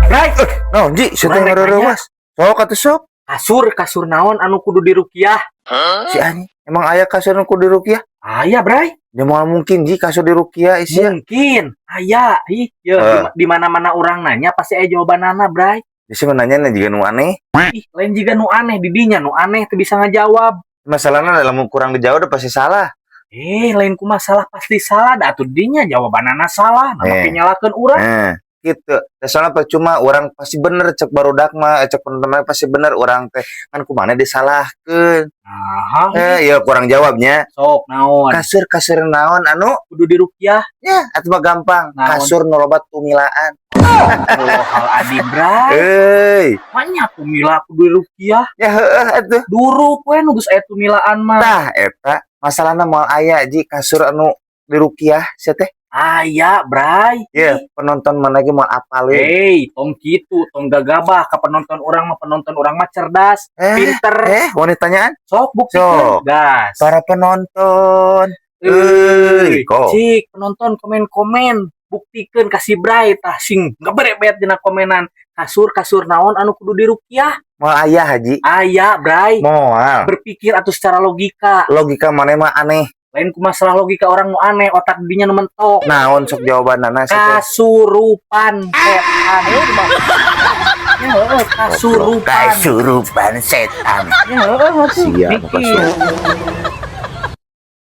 Bray, Naon, Ji, sieu teh Urang rek nanya. Ngareurewas. Sok atuh, sok. Kasur, kasur naon anu kudu dirukiah? Si anjing, emang aya kasur nu kudu dirukiah? Aya, Bray. Ya moal mungkin, Ji, kasur dirukiah isia. Mungkin. Aya, ih, ya, di mana-mana orang nanya pasti aya jawabanana, Bray. Bisa nanya juga nu aneh. Ih, lain jiga nu aneh didinya, nu aneh teu bisa ngajawab. Masalahnya dalam kurang dijawab udah pasti salah. Eh, lain ku masalah pasti salah, da atuh dinya jawabanana salah, nah Eh. make nyalahkeun urang. Eh, gitu. Ya, soalnya percuma orang pasti bener cek barudak mah, cek penonton mah pasti bener orang teh kan kumana disalahkeun. Nah, Eh, ya kurang jawabnya. Sok naon? Kasur kasur naon anu Kudu dirukiah. Ya atuh mah gampang. Naon? Kasur nu loba tumilaan. Oh, hal adi, Bray. Euy, Banyak tumila kudu dirukiah. Ya heueuh atuh. Duruk we nu geus aya tumilaan mah. Tah eta masalahna moal aya, Ji, kasur anu dirukiah sia teh. Aya, Bray. Ya, penonton mana ge moal apaleun. Hei, tong kitu, tong gagabah ka penonton urang mah, penonton urang mah cerdas, Eh, pinter. Eh, wanitanyaan Sok buktikan. Sok. Gas. Para penonton. Euy, Euy, kok. Cik, penonton komen-komen, buktikan kasih Bray tah sing ngeberebet dina komenan. Kasur kasur naon anu kudu dirukiah? Moal aya, Haji. Aya, Bray. Moal. Berpikir atau secara logika. Logika mana mah aneh. Lain ku masalah logika orang nu aneh, otak dinya nu mentok. Naon sok jawabanana sia teh? Kasurupan setan. Ya, heueuh, kasurupan. Kasurupan setan. Ya, heueuh, atuh. Sia, Mikir. Kasurupan.